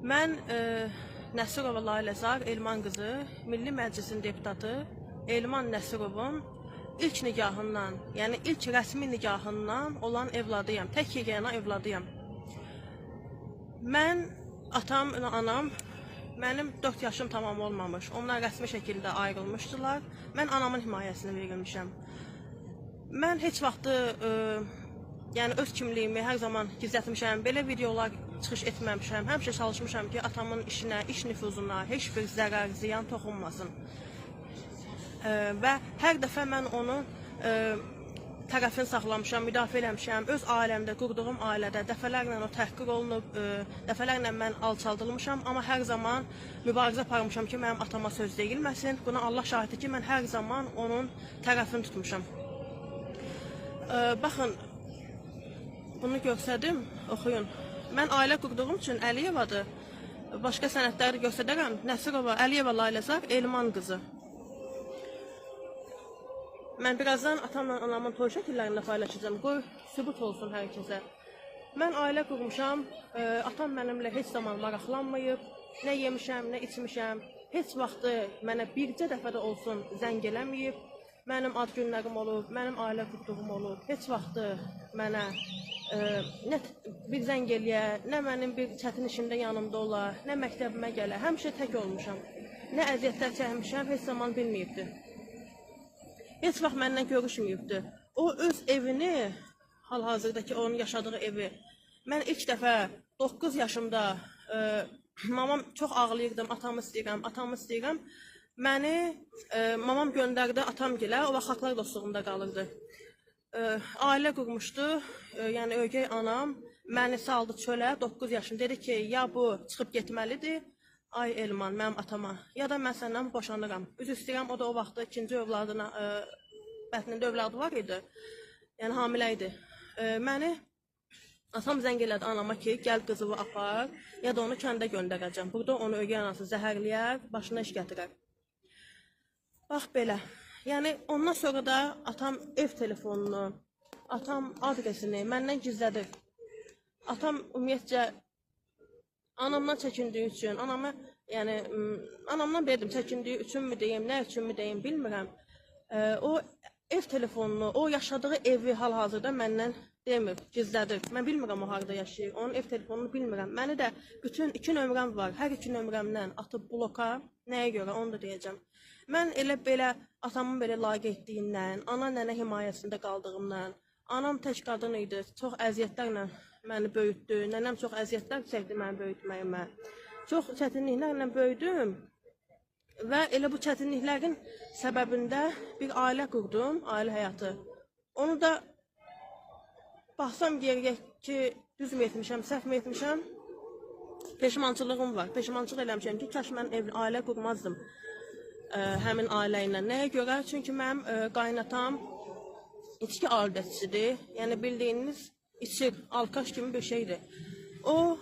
Mən Nəsirova Laləzar Elman qızı, Milli Məclisin deputatı Elman Nəsirovun ilk nigahından, yəni ilk rəsmi nigahından olan evladıyam. Tək yeganə evladıyam. Mən, atam və anam, mənim 4 yaşım tamam olmamış. Onlar rəsmi şəkildə ayrılmışdılar. Mən anamın himayəsinə verilmişəm. Mən heç vaxtı yəni öz kimliyimi hər zaman gizlətmişəm. Belə videolar çıxış etməmişəm. Həmişə çalışmışam ki, atamın işinə, iş nüfuzuna heç bir zərər, ziyan toxunmasın. Və hər dəfə mən onu tərəfini saxlamışam, müdafiə eləmişəm. Öz ailəmdə, qurduğum ailədə dəfələrlə o təhqir olunub, dəfələrlə mən alçaldılmışam, amma hər zaman mübarizə aparmışam ki, mənim atama söz deyilməsin. Buna Allah şahiddir ki, mən hər zaman onun tərəfini tutmuşam. Baxın, bunu göstərdim, oxuyun. Mən ailə qurduğum üçün Əliyevadır. Başqa sənədləri göstərərəm. Nəsirova Əliyeva Laləzar Elman qızı. Mən birazdan atamla anamın toy şəkillərini də paylaşacağam. Qoy sübut olsun hər kəsə. Mən ailə qurmuşam. Atam mənimlə heç zaman maraqlanmayıb. Nə yemişəm, nə içmişəm. Heç vaxtı mənə bircə dəfə də olsun zəng eləməyib. Mənim ad günlərim olub, mənim ailə qurduğum olub. Heç vaxtı mənə nə bir zəng eləyə, nə mənim bir çətin işimdə yanımda ola, nə məktəbimə gələ. Həmişə tək olmuşam. Nə əziyyətlər çəkmişəm, heç zaman bilməyibdi. Heç vaxt məndən görüşməyibdi. O öz evini, hal-hazırdakı onun yaşadığı evi, mən ilk dəfə 9 yaşımda mamam çox ağlayırdım, atamı istəyirəm, atamı istəyirəm. Məni mamam göndərdi atamgilə, o vaxt Xalqlar Dostluğunda qalırdı. Ailə qurmuşdu, yəni ögey anam məni saldı çölə 9 yaşım. Dedi ki, ya bu çıxıb getməlidir, ay Elman, mənim atama, ya da mən səndən boşanıram. Üzr istəyirəm, o da o vaxtda ikinci övladına, bətnində övladı var idi, yəni hamilə idi. Məni atam zəng elədi anama ki, gəl qızımı apar, ya da onu kəndə göndərəcəm. Burada onu ögey anası zəhərləyər, başına iş gətirər. Bax belə. Yəni ondan sonra da atam ev telefonunu, atam adresini məndən gizlədir. Atam ümumiyyətcə anamdan çəkindiyi üçün, anamı, yəni anamdan verdim, çəkindiyi üçünmü deyim, nə üçünmü deyim, bilmirəm. O ev telefonunu, o yaşadığı evi hal-hazırda məndən demir, gizlədir. Mən bilmirəm o harada yaşayır, onun ev telefonunu bilmirəm. Məni də bütün 2 nömrəm var, hər 2 nömrəmdən atıb bloka, nəyə görə onu da deyəcəm. Mən elə belə atamın belə layiq etdiyindən, ana nənə himayəsində qaldığımdan, anam tək qadın idi, çox əziyyətlərlə məni böyütdü, nənəm çox əziyyətlər çəkdi məni böyütməyimə. Çox çətinliklərlə böyüdüm və elə bu çətinliklərin səbəbində bir ailə qurdum, ailə həyatı. Onu da baxsam geriyə ki, düz mü etmişəm, səhv mi etmişəm, peşmançılığım var. Peşmançılıq eləmişəm ki, kaş mən ailə qurmazdım həmin ailə ilə. Nəyə görə? Çünki mənim qaynatam içki aludəçisidir. Yəni bildiyiniz içir, alkaş kimi bir şeydir. O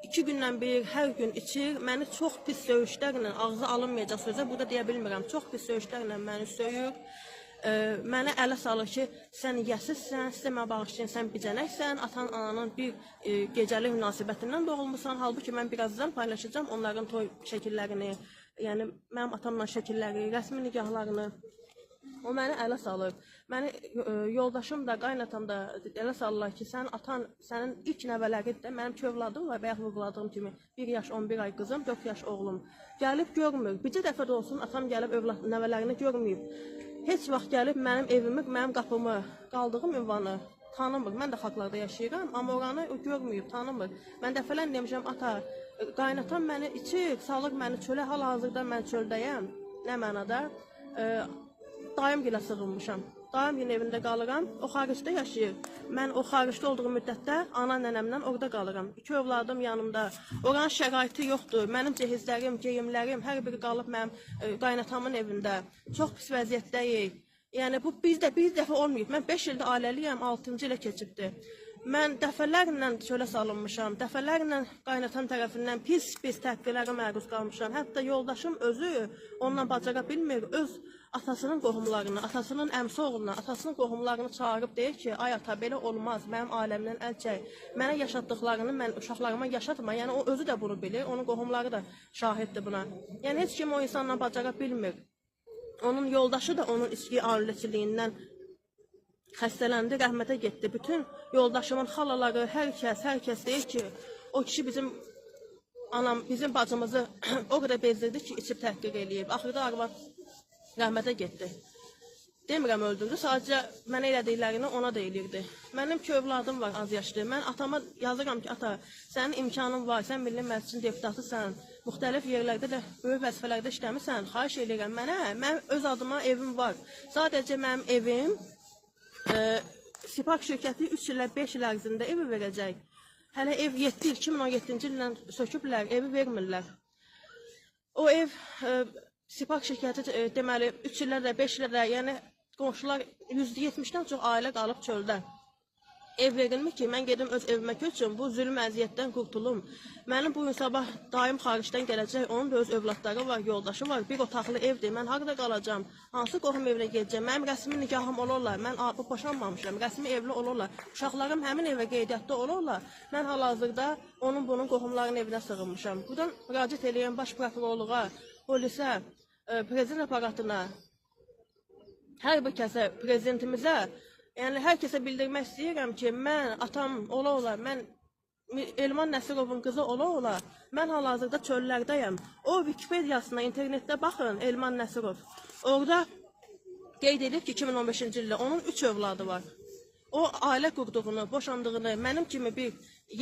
2 gündən bir, hər gün içir. Məni çox pis söyüşlərlə, ağza alınmayacaq sözə burada deyə bilmirəm. Çox pis söyüşlərlə məni söyür. Mənə ələ salır ki, sən yəsizsən, sizə mənə bağışlayın, sən bicənəksən, atan ananın bir gecəlik münasibətindən doğulmusan. Halbuki mən birazdan paylaşacağam onların toy şəkillərini, yəni mənim atamla şəkilləri, rəsmi nigahlarını. O məni ələ salır. Məni yoldaşım da, qaynatam da ələ salırlar ki, sənin atan, sənin ilk nəvələridir də, mənim iki övladım var, bayaq vurğuladığım kimi 1 yaş 11 ay qızım, 4 yaş oğlum. Gəlib görmür. Bircə dəfə də olsun atam gəlib övlad nəvələrini görməyib. Heç vaxt gəlib mənim evimi, mənim qapımı, qaldığım ünvanı tanımır. Mən də Xalqlarda yaşayıram, amma oranı o görməyib, tanımır. Mən dəfələrlə demişəm, ata, qaynatam məni içir, salır məni çölə, hal-hazırda mən çöldəyəm. Nə mənada? Dayım gilə sığınmışam. Dayım yenə evində qalıram. O xaricdə yaşayır. Mən o xaricdə olduğum müddətdə ana nənəmlə orada qalıram. 2 övladım yanımda. Oranın şəraiti yoxdur. Mənim cehizlərim, geyimlərim hər biri qalıb mənim qaynatamın evində. Çox pis vəziyyətdəyik. Yəni bu bizdə bir dəfə olmayıb. Mən 5 ildir ailəliyəm, 6-cı ilə keçibdi. Mən dəfələrlə çölə salınmışam. Dəfələrlə qaynatam tərəfindən pis-pis təhqirlərə məruz qalmışam. Hətta yoldaşım özü ondan bacara bilmir. Öz Atasının qohumlarını, atasının əmsi oğluna, atasının qohumlarını çağırıb deyir ki, ay ata, belə olmaz, mənim ailəmdən əl çək. Mənə yaşatdıqlarını mən uşaqlarıma yaşatma. Yəni o özü də bunu bilir, onun qohumları da şahiddir buna. Yəni heç kim o insanla bacara bilmir. Onun yoldaşı da onun içki alüləçiliyindən xəstələndi, rəhmətə getdi. Bütün yoldaşımın xalaları, hər kəs deyir ki, o kişi bizim anam, bizim bacımızı o qədər bezdirdi ki, içib təhqir eləyib. Axırda arvad rəhmətə getdi. Demirəm öldürdü, sadəcə mənə elədiklərini ona da eləyirdi. Mənim iki övladım var, az yaşlı. Mən atama yazıram ki, ata, sənin imkanın var, sən Milli Məclisin deputatısan, müxtəlif yerlərdə də böyük vəzifələrdə işləmisən, xahiş eləyirəm mənə, mənim öz adıma evim var. Sadəcə mənim evim, Sipak şirkəti 3 ilə 5 il ərzində evi verəcək. Hələ ev 7 il, 2017-ci ildən söküblər, evi vermirlər. O ev, Sipak şirkəti deməli 3 illə də 5 illə də, yəni qonşular %70-dən çox ailə qalıb çöldə. Ev verilmir ki, mən gedim öz evimə köçüm, bu zülm əziyyətdən qurtulum. Mənim bu gün sabah daim xaricdən gələcək, onun da öz övladları var, yoldaşı var, bir otaqlı evdir, mən harada qalacam, hansı qohum evinə gedəcəm, mənim rəsmi nikahım olurlar, mən boşanmamışam, rəsmi evli olurlar, uşaqlarım həmin evə qeydiyyatda olurlar, mən hal-hazırda onun bunun qohumların evinə sığınmışam. Buradan müraciət eləyəm baş prokurorluğa, polisə, prezident aparatına, hər bir kəsə, prezidentimizə, yəni hər kəsə bildirmək istəyirəm ki, mən atam ola-ola, mən Elman Nəsirovun qızı ola-ola, mən hal-hazırda çöllərdəyəm. O Wikipediyasına, internetdə baxın, Elman Nəsirov. Orada qeyd edib ki, 2015-ci ildə onun 3 övladı var. O ailə qurduğunu, boşandığını, mənim kimi bir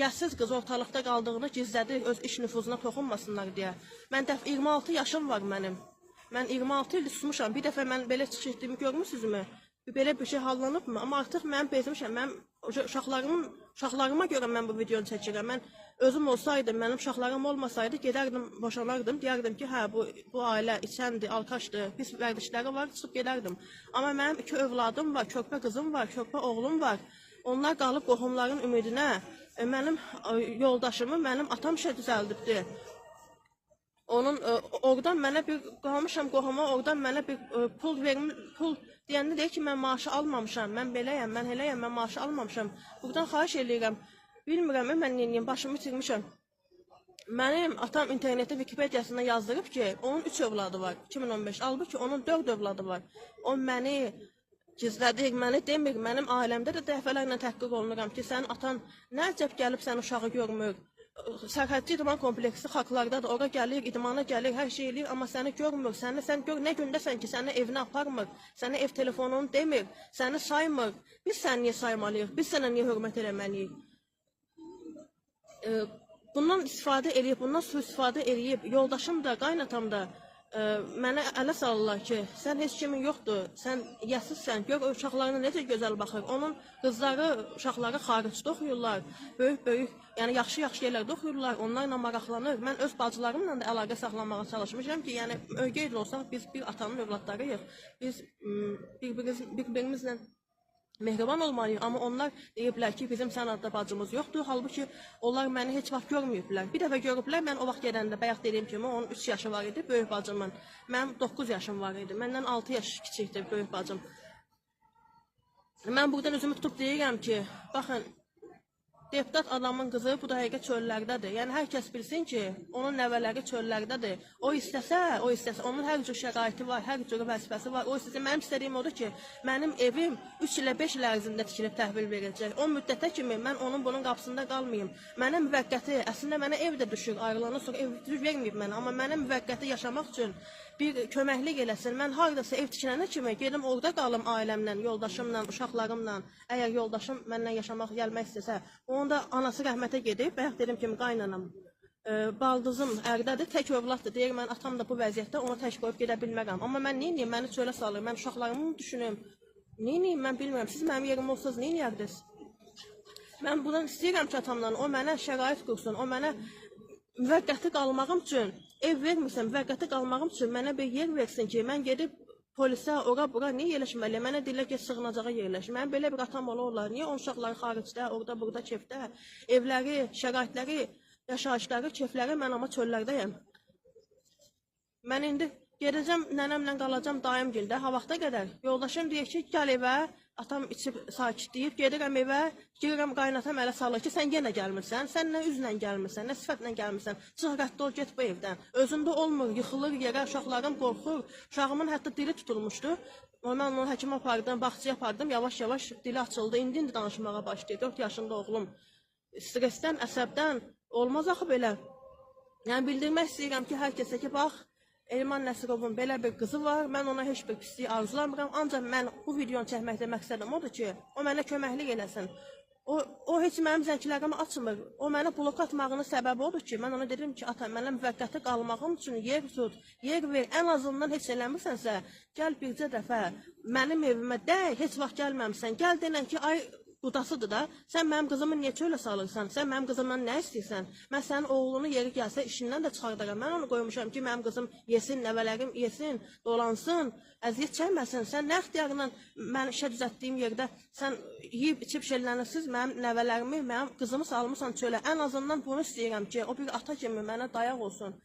yəsiz qız ortalıqda qaldığını gizlədir, öz iş nüfuzuna toxunmasınlar deyə. Mən dəf 26 yaşım var mənim. Mən 26 il susmuşam. Bir dəfə mən belə çıxış etdiyimi görmüsünüzmü? Belə bir şey hallanıbmı? Amma artıq mən bezmişəm. Mən uşaqlarıma görə mən bu videonu çəkirəm. Mən özüm olsaydım, mənim uşaqlarım olmasaydı gedərdim, boşanardım. Deyərdim ki, hə, bu ailə içəndir, alkaşdır, pis vərdişləri var, çıxıb gedərdim. Amma mənim 2 övladım var, körpə qızım var, körpə oğlum var. Onlar qalıb qohumların ümidinə. Mənim yoldaşımı mənim atam işə düzəldibdir. Onun oradan mənə bir qalmışam qohuma, oradan mənə bir pul vermi, pul deyəndə deyir ki, mən maaşı almamışam, mən beləyəm, mən eləyəm, mən maaşı almamışam. Buradan xahiş eləyirəm, bilmirəm, mən neyləyim, başımı itirmişəm. Mənim atam internetdə Wikipediyasında yazdırıb ki, onun 3 övladı var, 2015, halbuki onun 4 övladı var. O məni gizlədir, məni demir, mənim ailəmdə də dəfələrlə təhqir olunuram ki, sənin atan nə əcəb gəlib sənin uşağı görmür. Sərhədçi idman kompleksi xalqlardadır, ora gəlir, idmana gəlir, hər şey eləyir, amma səni görmür, sən gör nə gündəsən ki, səni evinə aparmır, səni ev telefonunu demir, səni saymır. Biz səni niyə saymalıyıq, biz sənə niyə hörmət eləməliyik? Bundan istifadə eləyib, bundan sui-istifadə eləyib, yoldaşım da, qaynatam da mənə ələ salırlar ki, sən heç kimin yoxdur, sən yəsizsən, gör uşaqlarına necə gözəl baxır. Onun qızları, uşaqları xaricdə oxuyurlar, böyük-böyük, yəni yaxşı-yaxşı yerlərdə oxuyurlar, onlarla maraqlanır. Mən öz bacılarımla da əlaqə saxlamağa çalışmışam ki, yəni ögey də olsaq biz bir atanın övladlarıyıq, biz bir-birimizlə mehriban olmalıyıq, amma onlar deyiblər ki, bizim sən adda bacımız yoxdur. Halbuki onlar məni heç vaxt görməyiblər. Bir dəfə görüblər, mən o vaxt gedəndə, bayaq dediyim kimi, onun 3 yaşı var idi, böyük bacımın. Mənim 9 yaşım var idi, məndən 6 yaş kiçikdir böyük bacım. Mən buradan özümü tutub deyirəm ki, baxın, deputat adamın qızı bu dəqiqə çöllərdədir. Yəni hər kəs bilsin ki, onun nəvələri çöllərdədir. O istəsə, onun hər cür şəraiti var, hər cür vəzifəsi var. O istəsə, mənim istədiyim odur ki, mənim evim 3 ilə 5 il ərzində tikilib təhvil veriləcək. O müddətə kimi mən onun bunun qapısında qalmayım. Mənə müvəqqəti, əslində mənə ev də düşür, ayrılandan sonra ev verməyib mənə, amma mənə müvəqqəti yaşamaq üçün bir köməklik eləsin. Mən haradasa ev tikilənə kimi gedim orada qalım ailəmlə, yoldaşımla, uşaqlarımla. Əgər yoldaşım məndən yaşamaq gəlmək istəsə, onun da anası rəhmətə gedib, bayaq dediyim kimi qaynanam, baldızım ərdədir, tək övladdır. Deyir, mən atam da bu vəziyyətdə, onu tək qoyub gedə bilmərəm. Amma mən neyniyim, məni çölə salır, mən uşaqlarımı düşünüm. Neyniyim, mən bilmirəm. Siz mənim yerim olsanız neyniyərdiniz? Mən buradan istəyirəm ki, atamdan o mənə şərait qursun, o mənə müvəqqəti qalmağım üçün ev vermirsən, müvəqqəti qalmağım üçün mənə bir yer versin ki, mən gedib polisə, ora bura niyə yerləşməliyəm? Mənə deyirlər ki, sığınacağa yerləş. Mənim belə bir atam ola olar. Niyə onun uşaqları xaricdə, orada, burada, kefdə, evləri, şəraitləri, yaşayışları, kefləri, mən amma çöllərdəyəm. Mən indi Gedəcəm nənəmlə qalacam dayımgildə, ha vaxta qədər. Yoldaşım deyir ki, gəl evə, atam içib sakitləyib, gedirəm evə, girirəm qaynatam ələ salır ki, sən yenə gəlmirsən, sən nə üzlə gəlmirsən, nə sifətlə gəlmirsən, çıx rədd ol, get bu evdən. Özündə olmur, yıxılır yerə, uşaqlarım qorxur, uşağımın hətta dili tutulmuşdu. Mən onu həkimə apardım, bağçaya apardım, yavaş-yavaş dili açıldı, indi danışmağa başlayır, 4 yaşında oğlum. Stressdən, əsəbdən olmaz axı belə. Yəni bildirmək istəyirəm ki, hər kəsə ki, bax, Elman Nəsirovun belə bir qızı var, mən ona heç bir pislik arzulamıram, ancaq mən bu videonu çəkməkdə məqsədim odur ki, o mənə köməklik eləsin. O heç mənim zənglərimi açmır, o mənə blok atmağının səbəbi odur ki, mən ona dedim ki, ata, mənə müvəqqəti qalmağım üçün yer tut, yer ver, ən azından heç eləmirsənsə, gəl bircə dəfə mənim evimə dəy, heç vaxt gəlməmsən, gəl denən ki, ay, qudasıdır da, sən mənim qızımı niyə çölə salırsan, sən mənim qızımdan nə istəyirsən, mən sənin oğlunu yeri gəlsə işindən də çıxardaram, mən onu qoymuşam ki, mənim qızım yesin, nəvələrim yesin, dolansın, əziyyət çəkməsin, sən nə ixtiyarla mən işə düzəltdiyim yerdə sən yeyib içib şellənirsiz, mənim nəvələrimi, mənim qızımı salmısan çölə, ən azından bunu istəyirəm ki, o bir ata kimi mənə dayaq olsun,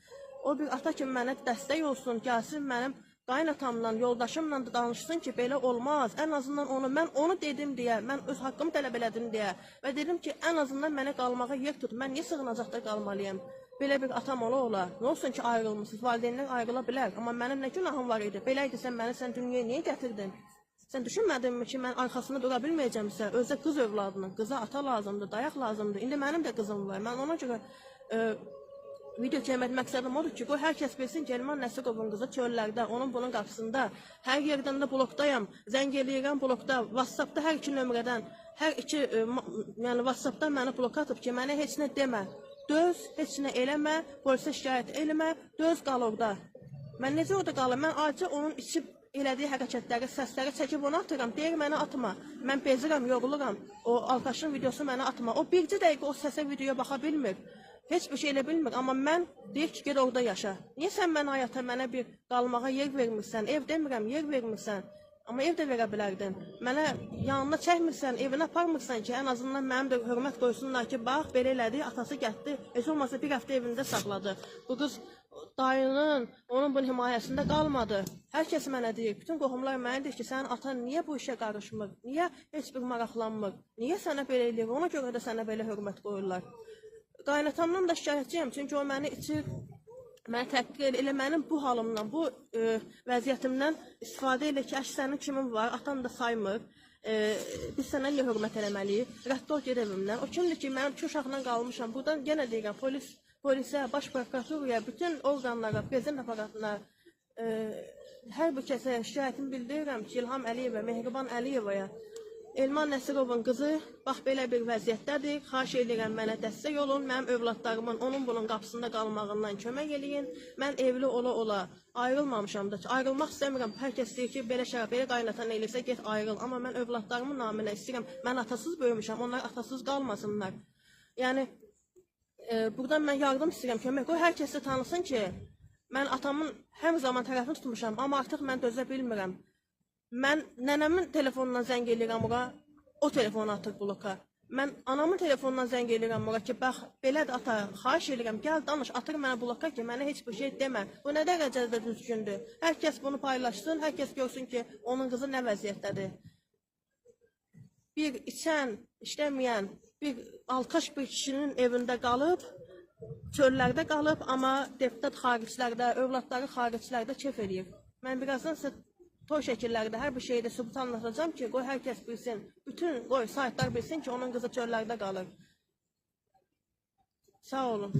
o bir ata kimi mənə dəstək olsun, gəlsin mənim qaynatamla, yoldaşımla da danışsın ki, belə olmaz. Ən azından onu, mən onu dedim deyə, mən öz haqqımı tələb elədim deyə və dedim ki, ən azından mənə qalmağa yer tut. Mən niyə sığınacaqda qalmalıyam? Belə bir atam ola ola. Nə olsun ki, ayrılmışsınız, valideynlər ayrıla bilər. Amma mənim nə günahım var idi? Belə idi, sən məni sən dünyaya niyə gətirdin? Sən düşünmədinmi ki, mən arxasında dura bilməyəcəmsə, özə qız övladının, qıza ata lazımdır, dayaq lazımdır. İndi mənim də qızım var. Mən ona görə video çəkmək məqsədim odur ki, qoy hər kəs bilsin ki, Elman Nəsirovun qızı çöllərdə, onun bunun qapısında, hər yerdən də blokdayam, zəng eləyirəm blokda, WhatsApp-da hər iki nömrədən, hər iki, yəni WhatsApp-dan məni blok atıb ki, mənə heç nə demə, döz, heç nə eləmə, polisə şikayət eləmə, döz qal orada. Mən necə orada qalım? Mən acı onun içib elədiyi hərəkətləri, səsləri çəkib onu atıram, deyir mənə atma, mən bezirəm, yoruluram, o alkaşın videosu mənə atma, o bircə dəqiqə o səsə videoya baxa bilmir. Heç bir şey elə bilmir, amma mən deyir ki, get orada yaşa. Niyə sən mənə həyata, mənə bir qalmağa yer vermirsən? Ev demirəm, yer vermirsən. Amma ev də verə bilərdin. Mənə yanına çəkmirsən, evinə aparmırsan ki, ən azından mənim də hörmət qoysunlar ki, bax, belə elədi, atası gətdi, heç olmasa bir həftə evində saxladı. Bu qız dayının, onun bunun himayəsində qalmadı. Hər kəs mənə deyir, bütün qohumlar mənə deyir ki, sənin atan niyə bu işə qarışmır, niyə heç bir maraqlanmır, niyə sənə belə eləyir, ona görə də sənə belə hörmət qoyurlar. Qaynatamdan da şikayətçiyəm, çünki o məni içir, məni təhqir edir, elə mənim bu halımdan, bu vəziyyətimdən istifadə elə ki, əş sənin kimin var, atan da saymır, biz sənə niyə hörmət eləməliyik, rədd ol ged evimdən. O kimdir ki, mənim iki uşaqla qalmışam, buradan yenə deyirəm, polisə, baş prokuraturaya, bütün orqanlara, prezident aparatına, hər bir kəsə şikayətimi bildirirəm ki, İlham Əliyevə, Mehriban Əliyevaya, Elman Nəsirovun qızı bax belə bir vəziyyətdədir. Xahiş edirəm mənə dəstək olun, mənim övladlarımın onun bunun qapısında qalmağından kömək eləyin. Mən evli ola-ola ayrılmamışam da, ayrılmaq istəmirəm. Hər kəs deyir ki, belə şərab, belə qaynatan eləyirsə get ayrıl. Amma mən övladlarımın naminə istəyirəm. Mən atasız böyümüşəm, onlar atasız qalmasınlar. Yəni, buradan mən yardım istəyirəm, kömək. Qoy hər kəs də tanısın ki, mən atamın hər zaman tərəfini tutmuşam, amma artıq mən dözə bilmirəm. Mən nənəmin telefonundan zəng eləyirəm ora, o telefonu atır bloka. Mən anamın telefonundan zəng eləyirəm ora ki, bax, belədir ata, xahiş eləyirəm, gəl danış, atır mənə bloka ki, mənə heç bir şey demə. Bu nə dərəcədə düzgündür? Hər kəs bunu paylaşsın, hər kəs görsün ki, onun qızı nə vəziyyətdədir. Bir içən, işləməyən, bir alkaş bir kişinin evində qalıb, çöllərdə qalıb, amma deputat xariclərdə, övladları xariclərdə kef eləyir. Mən birazdan sizə toy şəkillərdə hər bir şeydə sübut anlatacağam ki, qoy hər kəs bilsin, bütün qoy saytlar bilsin ki, onun qızı çöllərdə qalır. Sağ olun.